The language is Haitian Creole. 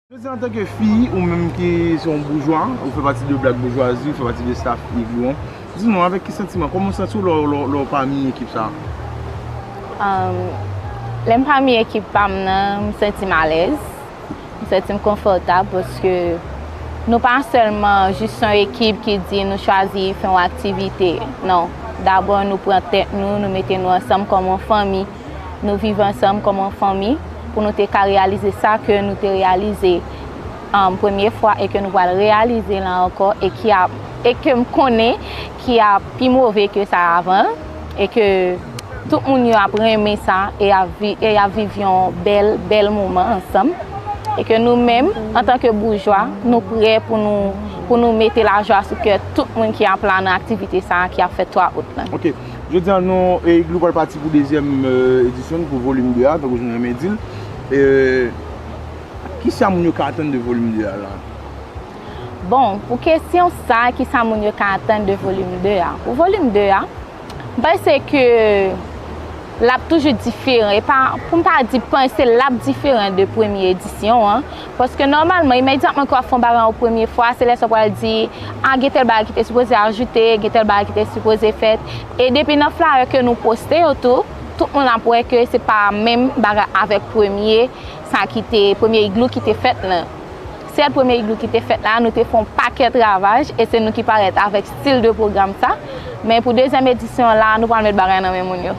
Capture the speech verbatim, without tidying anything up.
Jodi, antanke fi, ou menm ki se yon boujwa, ou fè pati de Black Boujwazi, ou fè pati de staff Igloo an, di nou avèk ki santiman, kòman w santi w lè w- lè w- lè w pami ekip sa a? Um, lè m pami ekip pa m nan, m santi m alèz, m santi m konfòtab paske nou pa sèlman jis yon ekip ki di nou chwazi fè yon aktivite. Non, dabò nou pran tèt nou, nou mete nou ansanm kòm yon fanmi. Nou viv ansanm kòm yon fanmi pou nou te ka reyalize sa ke nou te reyalize um, premye fwa e ke nou pral reyalize la ankò e ki ap e ke m konnen ki ap pi move ke sa avan e ke tout moun yo ap renmen sa e ap vi- e ap viv yon bèl bèl moman ansanm e ke nou menm antanke boujwa nou prè pou nou pou nou mete lajwa sou kè tout moun ki ap la nan aktivite sa a ki ap fèt twa out lan. Ok. Jodi a nou e Igloo pral pati pou dezyèm edisyon pou volim de a, tankou jan nou renmen di l. Kisa moun yo ka atann de volim de a la? Bon, pou kesyon sa, kisa moun yo ka atann de volim de a? Pou volim de a, m panse ke l ap toujou diferan. E pa, pou m pa di panse, l ap diferan de premye edisyon an. Paske nòmalman, imedyatman ke w ap fè yon bagay yon premye fwa, se lè sa w pral di, a, gen tèl bagay ki te sipoze ajoute, gen tèl bagay ki te sipoze fèt. E depi nan flayè ke nou poste yo tou, tout moun ap wè ke se pa menm bagay avèk premye, sa ki te, premye Igloo ki te fèt lan. Sèl premye Igloo ki te fèt la, nou te fè yon pakèt ravaj e se nou ki parèt avèk stil de pwogram sa. Men pou dezyèm edisyon la, nou pral met bagay nan men moun yo.